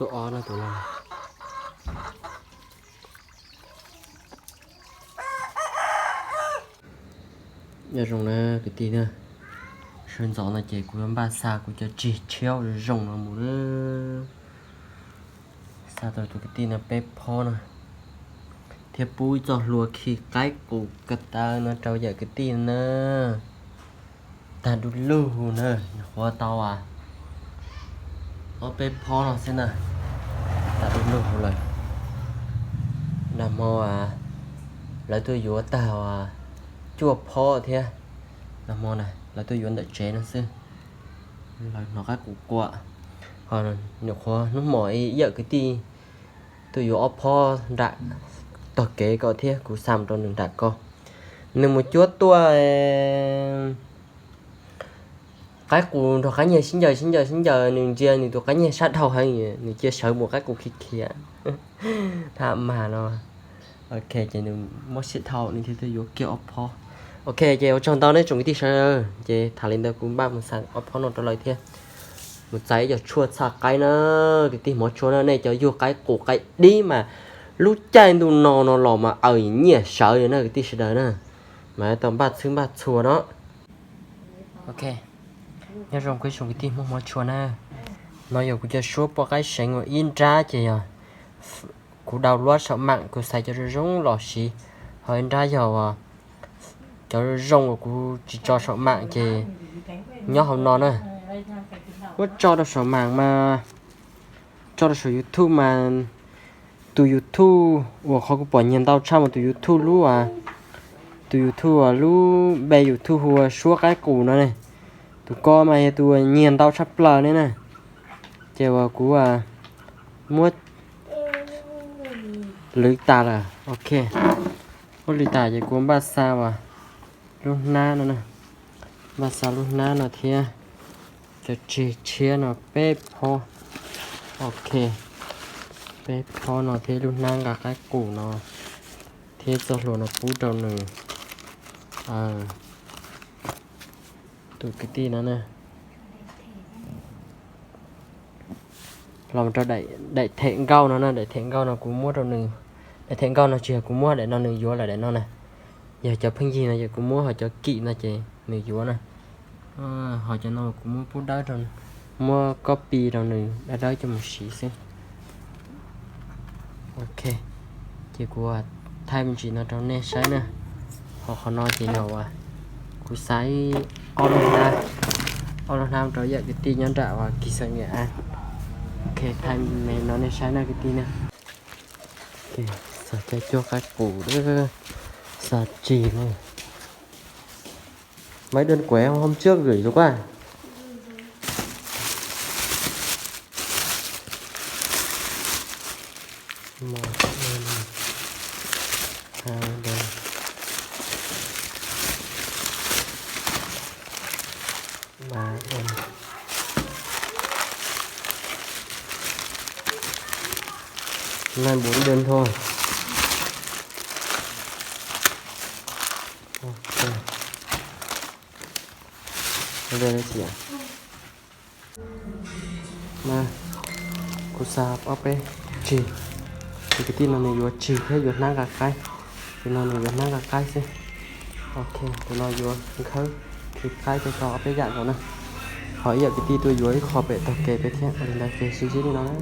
Tus ob no, tus no. Nyob zoo na kwv tij na, sawv ntxov no ces kuv yuav npaj xa kuv cov tsig tshiab zoo zoo no mus na. Xa tau tus kwv tij no peb phob no, thiab pub ib txoj hlua khi qaib qus ko taw no rau yawm kwv tij na. Tag du lug na, nyuam qhuav tau ob peb phob no xwb na. Tag du lug lawm. Nag hmo lawv tuaj yuav tag cuaj phob thiab. Nag hmo na lawv tuaj yuav ntawm tsev no xwb. Lawv hnov qaib qus quaj. Ho nyuam qhuav hnub hmo ib yawm kwv tij tuaj yuav ob phob nram tog kev ko thiab, kuv xa mus rau nws nram ko. Nws mus cuab tuaj qaib qus nrog qaib nyiag sib ncaws sib ncaws sib ncaws, nws ntsia nws tus qaib nyiag sab dhau heev, nws cia sawv mus qaib qus khiav khiav. Tham mas no. Ok, ces nws muab siab dhau nws thiaj tuaj yuav kiag ob phob. Ok, ces ua tsaug ntau nej tsoom kwv tij sawv daws, ces tham li ntawd kuv npaj mus xa ob phob no rau lawv thiab. Mus txais ib co tshuaj txhaj qaib na, kwv tij hmov tshua na, nej cov yug qaib qus qaib dib mas lub caij ntuj no no los mas aws nyiaj sawv na kwv tij sawv daws na, mas tau npaj txhwb npaj txhua no. Ok, nyob zoo kuv ib tsoom kwv tij Hmoob hmov tshua na, no yog kuv cov suab poj qaib seev uas ib nrab ces yog kuv dau luab saum mam kuv xaiv cov zoo zoo los siv, ho ib nrab yog cov zoo uas kuv tsis tso saum mam ces nyob hauv no na. Muab tso rau saum mam mas, tso rau saum YouTube mas, tus YouTube uas qhov kuv pom nyiag ntau tshaj mas tus YouTube lub, tus YouTube uas lub npe YouTube hu ua suab qaib qus no ne. Tus ko mas yog tus nyiag ntau tshaj plaws ne na. Ces uas kuv muab lwv tas lawm, ok. Muab lwv tas ces kuv npaj xa uas lub hnab no na. Npaj xa lub hnab no thiab cov tsig tshiab no peb phob. Ok, peb phob no thiab lub hnab nqa qaib qus no thiab txoj hlua no pub rau nws. Tus kwv tij no na. Los rau daim them nkauj no na, daim them nkauj no kuv muab rau nws. Daim them nkauj no tsis yog kuv muab, daim no nws yuav lawm daim no na. Yog cov pheej yig no ces kuv muab, ho cov kim no ces nws yuav na. Ho cov no kuv muab pub dawb rau, muab copy rau nws dawb dawb coj mus siv xwb. Ok, ces kuv thaij me ntsis no rau nej saib na. Ho qhov no ces yog uas kuv xa ob lub hnab, ob lub hnab rau yawm kwv tij nyob nram uas Kis Xas Nyiam As. Ok, thaij me no nej saib na kwv tij na. Xa cov cuab qaib qus, xa tsig na. Máy đơn quẻ hôm trước gửi rồi quá. Một đơn, hai đơn, ba đơn. Nay bốn đơn thôi. Ok. Đây là chị ạ. Kuv xa ob peb tsig, ces kwv tij no nws yuav tsig thiab yuav hnab nqa qaib. Tus no nws yuav hnab nqa qaib xwb. Ok, tus no yuav nkhawb khi qaib coj tau ob peb yam nkaus na. Ho ib yam kwv tij tuaj yuav ib qho pem tog kev peb thiab, ua li ntawd ces sib ntsib li no na.